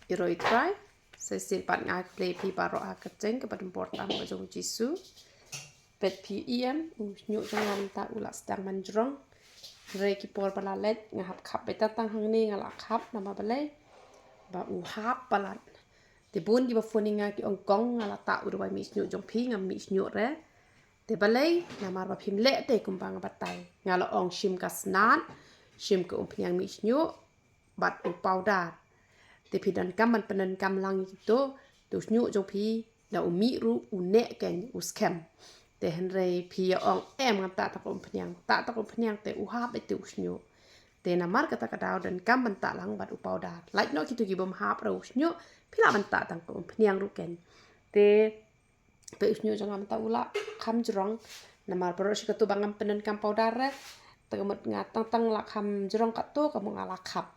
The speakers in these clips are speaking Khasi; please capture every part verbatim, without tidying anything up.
Ïaroh Trai. Sa shisien pat nga ai khublei phi baroh ha ka kyrteng kaba don bor tam ka jong u Jisu. Peit phi ïohi em, u shñiuh jong nga mynta u la sdang ban jrong. Hynrei ki por ba la leit nga hap khap beit tang tang hangne, nga la khap namar balei? Ba u hap palat. Te bun kiba phone ïa nga ki ong kong nga la tah u dawai mih shñiuh jong phi, ngam mih shñiuh re. Te balei? Namar ba phim leh te kumba nga batai. Nga la ong shim ka snat, shim ka umphniang mih shñiuh bad u powder. Te phi donkam ban pyndonkam lang ïa kito, te u shñiuh jong phi da u mih ruh u neh kein, u skhem. Te hynrei phi ïa ong em, ngam tah tang ka umphniang, tah tang ka umphniang te u hap beit te u shñiuh. Te namar kata ka daw donkam ban tah lang bad u powder. Lait noh kito ki bym hap re u shñiuh, phi lah ban tah tang ka umphniang ruh kein. Te peit u shñiuh jong nga mynta u la kham jrong. Namar baroh shi katto ba ngam pyndonkam powder re. Te ka mut nga tang tang la kham jrong katto, ka mut nga la khap.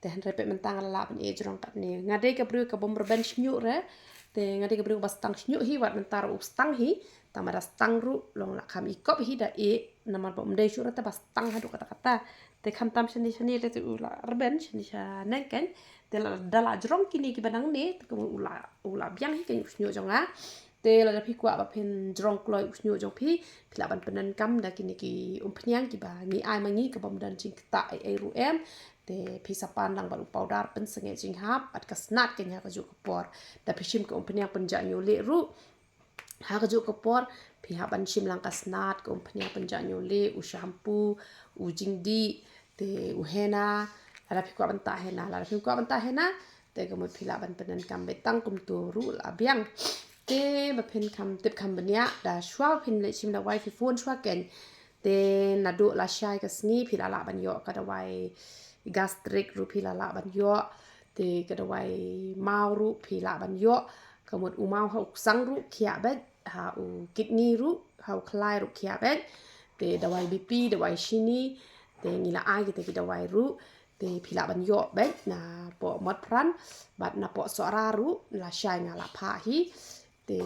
Te hynrei peit mynta nga la lah ban ïeh jrong katne. Nga dei ka briew ka bym rben shñiuh re. Te nga dei ka briew ba stang shñiuh hi, wat mynta ruh u stang hi. Tang ba da stang ruh long la kham i kop hi da ïeh, namar ba um dei shuh re te ba stang haduh katta katta. Te khamtam shane shane te u la rben shane shaneng kein. Te la da la jrong kine kiba nangne te ka mut u la, u la biang hi kein u shñiuh jong nga. Te lada phi kwah ba phin jrong kloi u shñiuh jong phi, phi lah ban pyndonkam da kine ki umphniang kiba ngi ai ma ngi, ka bym don jingktah ei ei ruh em. Te phi sa pan lang bad u powder pynsangeh jinghap, bad ka snat kein ha kajuh ka por. Da phi shim ka umphniang pynjah ñiewlieh ruh, ha kajuh ka por phi hap ban shim lang ka snat, ka umphniang pynjah ñiewlieh, u shampoo, u jingdih, te u henna. Lada phi kwah ban tah henna, lada phim kwah ban tah henna, te ka mut phi lah ban pyndonkam beit tang kumto ruh la biang. Te ba phin kham tip kham bniah, da shuwa phin leit shim dawai phi phone shuwa kein. Te naduh lashai ka sngi phi la lah ban ïoh ka dawai gastric ruh phi la lah ban ïoh. Te ka dawai maw ruh phi lah ban ïoh. Ka mut u maw ha u ksang ruh khiah beit, ha u kidney ruh, ha u khlai ruh khiah beit. Te dawai B P, dawai shini, te ngi la ai kita ki dawai ruh. Te phi lah ban ïoh beit napoh Motphran bad napoh Sohra ruh, lashai nga la phah hi. Te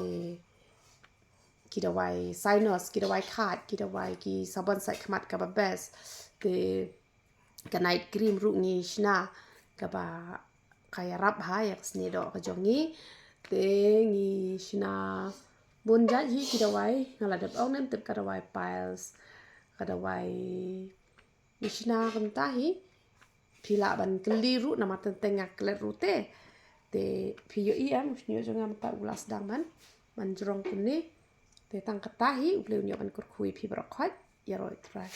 ki dawai sinus, ki dawai khaid, ki dawai ki sabon sait khmat kaba best. Te ka night cream ruh ngi shna kaba ka ïarap ha ïa ka snieh doh ka jong ngi. Te ngi shna bun jait hi ki dawai, nga la dep ong ne em tip, ka dawai piles, ka dawai ngi shna kumta hi. Phi lah ban kylli ruh namar teng teng nga klet ruh te. Te phi ïohi em, u shñiuh jong nga mynta u la sdang ban, ban jrong kumne. Te tang kata hi, U Blei un ïoh ban kyrkhu ïa phi baroh khoit. Ïaroh Trai.